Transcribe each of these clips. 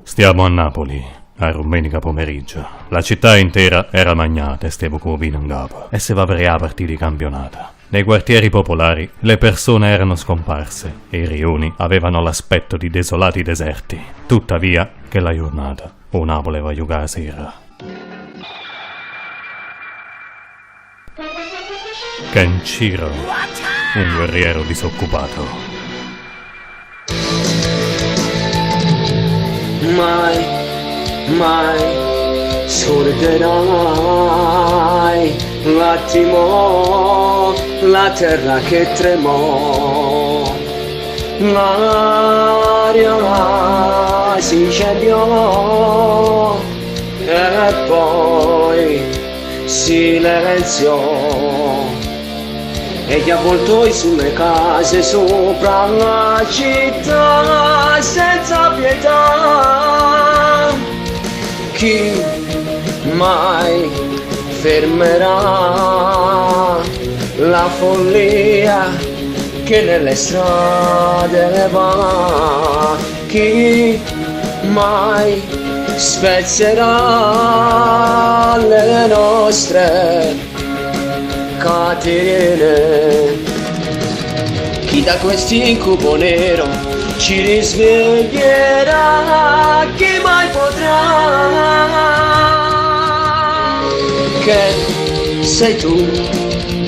Stiamo a Napoli, a domenica pomeriggio. La città intera era magnata e stevo co' vino in capo e se va a partire di campionato. Nei quartieri popolari le persone erano scomparse e i rioni avevano l'aspetto di desolati deserti. Tuttavia, che la giornata, o Napoli va a giocare a sera. Kenshiro, un guerriero disoccupato. Mai, mai scorderai l'attimo, la terra che tremò, l'aria si incendiò e poi silenzio. E gli avvoltoi sulle case sopra la città senza pietà. Chi mai fermerà la follia che nelle strade va? Chi mai spezzerà le nostre catene? Chi da quest'incubo nero ci risveglierà? Chi mai potrà? Che sei tu,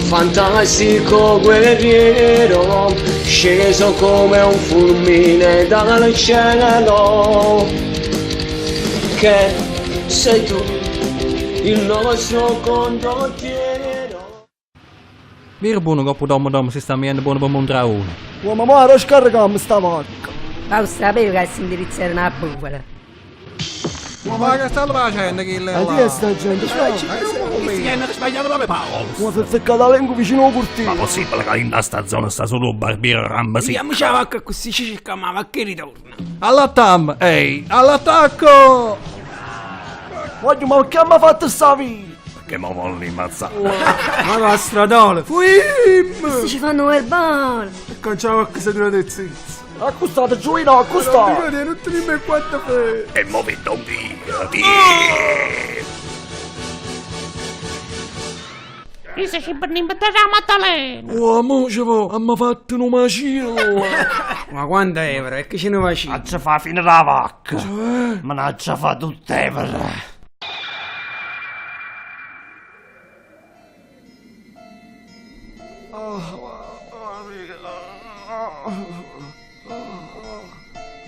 fantastico guerriero, sceso come un fulmine dal cielo. Che sei tu, il nostro condottiero. Vero buono che dopo dopo si sta mettendo buono per Mondraone. Oh, ma mo scaricamo sta vacca. Ma lo sapevo che si indirizzo era una bufala. Ma che stanno facendo chi Ma chi è sta gente? Questi hanno sbagliato proprio Paolo. Ma si è ficcata la lingua vicino al cortile. Ma possibile che in sta zona sta solo un barbiere rambasi? Andiamoci la vacca così ci cerchiamo la vacca e ritorna. All'attam, ehi, all'attacco! Voglio, ma che mi ha fatto sta vita? Che mo voglio ammazzare. Ma la stradale, fuim! Questi ci fanno il buono. E cancia la vacca se durate zitto. Accostate, gioino, accostate. Non ti rimane quanto fai. E mo vedo un via, ti. Questa ci per la Maddalena. Oh, mo ci va, abbiamo fatto un macello. Ma quanta evra, e che ce ne facciamo? Ci fa fine la vacca. Mannaggia fa tutte evere.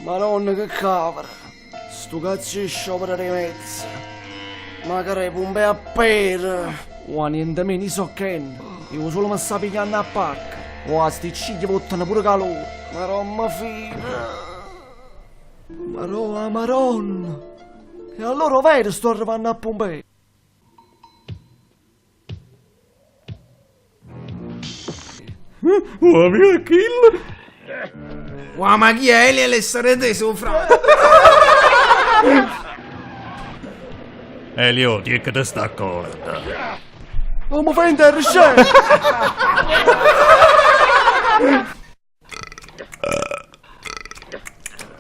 Madonna che cavolo. Sto cazzo di sciopero di mezzo. Magari pompe a pera. Oh, niente meno, io so che. Io solo mi sta pigliando a pacca. Oh, sti cigli buttano pure calore. Maronna fine. Maronna, maronna. E allora vero sto arrivando a Pompei. Oh, mio kill. Wa ma chi è Elia le sarete su fra? Elio, ti che te sta a corda. Oh, mi fai in terra, scemo!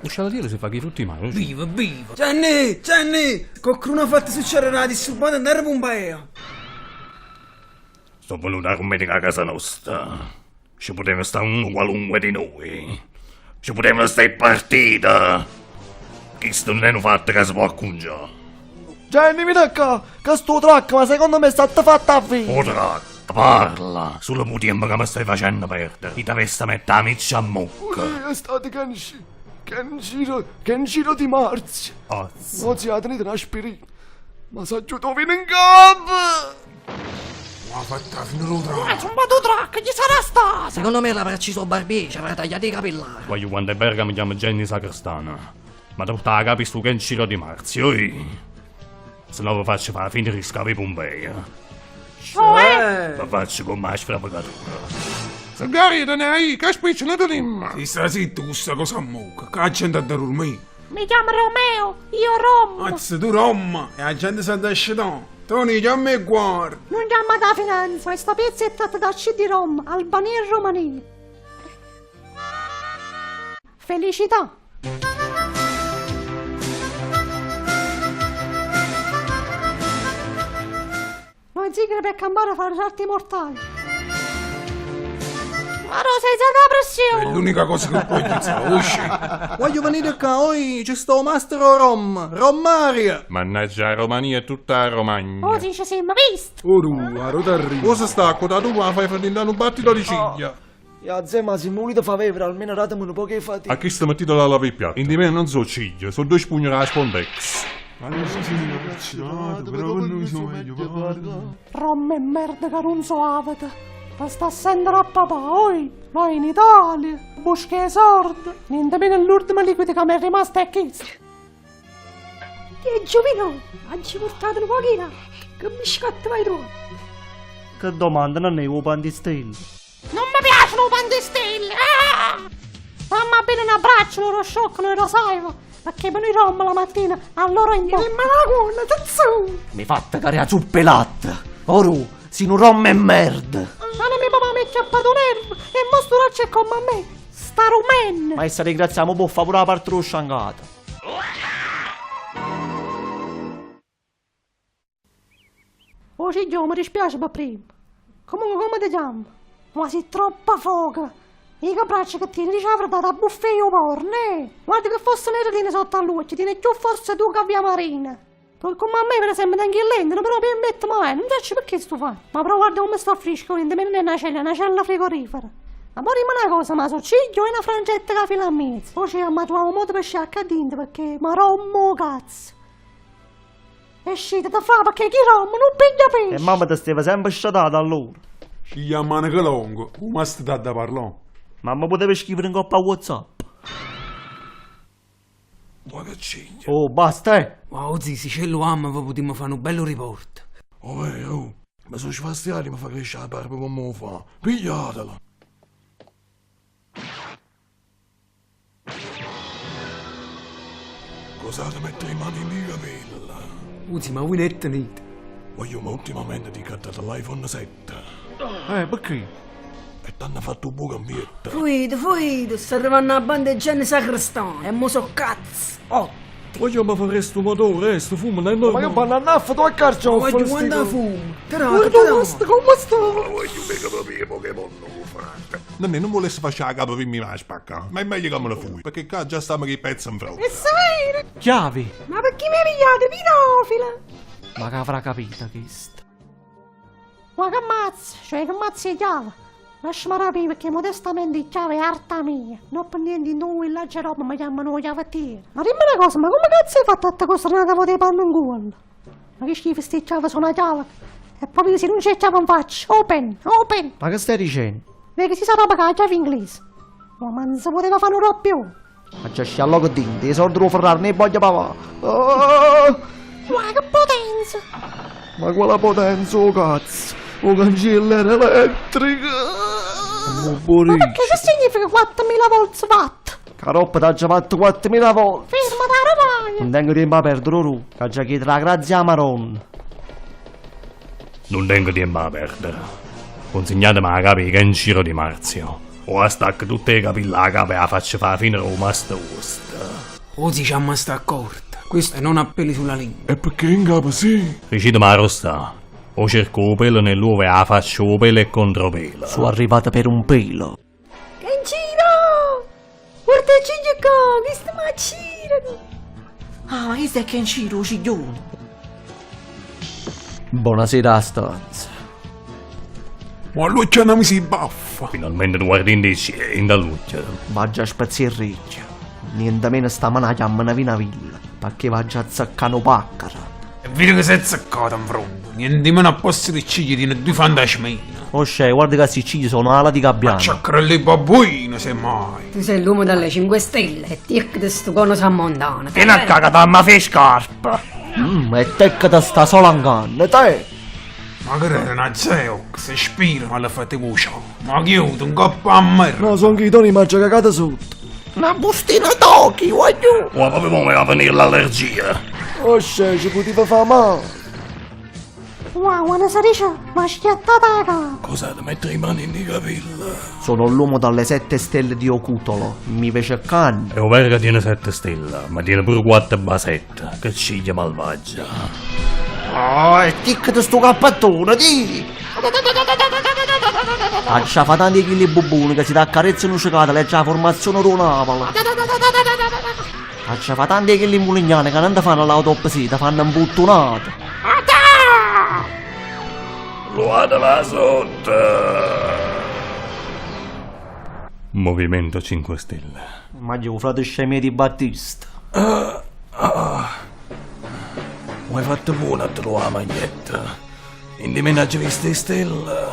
Usciala si fa che i frutti mari. Viva, viva! Gianni, Gianni! Qualcuno ha fatto succedere una disturbata andare a Pompeo. Sto venuto a domenica a casa nostra. Ci poteva stare uno qualunque di noi. Ci poteva stare in partita. Questo non è un fatto che si può accunciare. Gianni, vieni qua, che sto tracca, ma secondo me è stata fatta a fine. Ora parla sulla tempo che mi stai facendo perdere. Ti avessi mettere la miccia a mucca. È stato Kenshi, Kenshiro, Kenshiro di Marzio. Oz. No, zia, tenete una aspirina. Ma sa giù dove in capo! Ma fatta fine lo tra. Ma tu track, chi sarà sta? Secondo me l'avrà ucciso Barbie, ci avrà tagliato i capillari. Voglio quando è Bergamo mi chiamo Jenny Sacrestana. Ma tutta la capi sto Kenshiro di Marzio, oi. Se no vi faccio fare la fine di scavi Pompei. Cioè? Vi faccio con la sfrapagatura. Magari te ne hai, che spiccio ne tenim. Si sta zitto questa cosa a mucca, che la gente a dormire. Mi chiamo Romeo, io Rom. Azza tu Roma, e la gente si è Tony, chiama e guarda. Non chiama da finanza, questa pizza è tratta da C di Rom, Albania e Romania. Felicità! Noi zingari per campare fare salti mortali. Ma no, senza la pressione! È l'unica cosa che puoi dire, usci. Voglio venire qua, oi, c'è sto mastro Rom, Romaria. Mannaggia la Romania e tutta la Romagna. Oh, dice sì, ma visto! Oru, a rotarri. Cosa sta acqua tu ma fai fare un battito di ciglia. Ya zè, ma se mi volete fa vivere, almeno datemi un po' che fatica. A chi stamattina la lava i piatti? In di me non so ciglia, sono due spugne della Spondex. Ma non si sono cacciato, però con noi siamo meglio parla. Rom e merda che non so avete. Ma sta sentendo a papà, oi! Noi in Italia, busca i soldi. Niente meno l'ultima liquida che mi è rimasta è questo. Che giovino, oggi portato un pochino, che mi scatta vai tu. Che domanda, non è un pan di stelle. Non mi piacciono i pan di stelle! Ah! Mamma bene un abbraccio, loro scioccano e lo sai, perché per noi rom la mattina, allora in bocca. Ma la culla, zazzu! Mi fatta cariare zuppe e latte. Oru, si un rom e merda. Ma non mi papà mi ha chiappato un erbo e mo sto è come a me, sta rumen! Ma essa ringraziamo buffa pure la parte sciangata. Oh figlio, mi dispiace per prima. Comunque come ti chiami? Ma sei troppa foca! I capracci che tieni, dice la verità, da buffet o porne! Guarda che fosse nera tiene sotto all'occhio, tiene più forza tu che a via Marina. Poi come a me per esempio tengo il lento, però per metto ma non so perché sto fa. Ma però guarda come sta fresco, niente meno è una cella, una cella frigorifera. Ma poi rimane una cosa, ma so ciglio e una frangetta che fila a mezzo. Poi c'è ma trovo modo per sciacca dentro perché ma rommo cazzo. È uscita da fa perché chi rommo non piglia pesce. E mamma ti stava sempre sciatata allora. Ci chiamano che longo, come sta da parlare? Mamma poteva scrivere in coppa a Whatsapp. Ma che ciglia. Oh, basta, eh. Wow, zì, se ce lo amo, vi potremmo fare un bello report. Oh, vero, oh. Ma sono sfastiati mi fa crescere la barba come lo fa. Pigliatela. Cosa ti mette in mano i miei capelli? Uzi, ma voi ne tenete? Voglio, ma ultimamente ti cantato l'iPhone 7. Perché? E t'hanno fatto un buco ambiente. Fuide, fuide, sta arrivando la banda di gente sacrestana e mo so cazzo. Oh, Voglio, ma faresti un motore, sto fumo non è normale. Ma io parlo a naffa, tu a carciofo. Voglio quando fumo. Tra, Guarda questo, come sta? Voglio mica capire Pokémon non fatto. Non, non volessi fare la capo per mi la spacca, ma è meglio che me la fui, perché qua già stiamo che pezzo in fronte. E sai? Chiavi. ma perché mi pigliate, pedofila? Ma che avrà capito questo? Ma che ammazza, cioè che ammazza di chiave. Lasciami rapire perché modestamente il chiave è arta mia. Non per niente noi là c'è roba mi chiamano chiavettiere. Ma dimmi una cosa, ma come cazzo hai fatto a te costruire una cavo di panno in culo? Ma che schifo sti chiave sono una chiave. E proprio se non c'è chiave in faccia. Open, open. Ma che stai dicendo? Vedi che si sa roba che la chiave inglese. Ma non si poteva fare un più. Ma già scia loco dentro, i soldi lo ferrare, ne voglio papà. Oh, Ma che potenza! ma quale potenza, oh cazzo! O cancello era elettrico! Ma perché che significa 4000 volts watt? Caroppa t'ha già fatto 4000 volte! Ferma da rovaia! Non tengo tempo a perdere, ora, che già chiedo la grazia a Maronna. Non tengo tempo a perdere. Consegnatemi la capa che in giro di Marzio. O a stacco tutte le capelli alla capa e la faccio fare fine al master host. Uzi, ci amma sta accorta. Questo non ha peli sulla lingua. E perché in capo sì? Ricitami la rosta. O cerco il pelo nell'uovo e la faccio pelo e contropelo. Sono arrivata per un pelo. Che in giro! Guarda il ciglio qua, che sta macirano! Ah, ma questo è che in giro, ciglione. Buonasera, stanza. Ma lui c'è una misi baffa. Finalmente tu guardi in dici e in dall'occhio. Va già a spaziare il ricchio. Niente meno sta mana chiamano vina villa. Perché va già a zaccano paccara. E vedi che sei azzeccata in fronte. Niente meno a posto di cigli di due fantasmini. Oh scè, guarda che sti cigli sono ala di gabbiano. Ciaccarelli i babbuini, semmai. Tu sei l'uomo dalle 5 stelle e ti che sto cono sammontana. Vieni a cagata, ma fai scarpa. E teccata sta sola in canna, te. Ma che era una zeo, se spira ma la fate voce. Ma chiudo un coppa a merda. No, sono i toni, ma già cagata sotto. Una bustina d'occhi, voglio. Oh, proprio come va a venire l'allergia. Oh, scè, ci poteva fare male. Wow, quando si dice, ma schiattata la capa. Cosa ti mettere le mani nei capelli? Sono l'uomo dalle sette stelle di Ocutolo. Mi piace can. È vero che tiene sette stelle, ma tiene pure quattro basette. Che ciglia malvagia. Oh, e ticca sto cappattone, di! Faccia fa tanti chili buboni che si t'accarezzano cecata, legge la formazione di Napoli. Faccia fa tanti chili mulignani che non ti fanno l'autopsia, ti fanno un buttonato. Luatela sotto! Movimento 5 Stelle. Ma io frate scemie di Battista. Ah, ah. Ma hai fatto buono a trovare la maglietta. In di meno hai visto le stelle.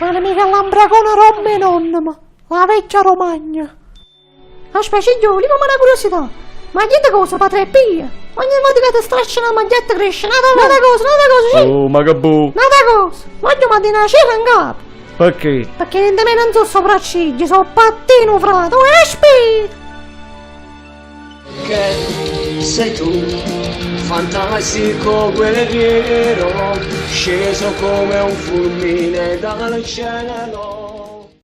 Ma mica l'ambracona romme nonna, ma la vecchia Romagna. Aspetta, figlioli, ma una curiosità. Ma niente cosa, padre Pia? Ogni volta che ti straccia una maglietta cresce una una cosa, una cosa, sì. Oh, ma che bu. Una cosa. Voglio ma di una cera in capo. Perché? Perché niente meno non sono sopracciglia, sono pattino, frate. Oh, aspetta! Che sei tu, fantastico guerriero, sceso come un fulmine dal cielo.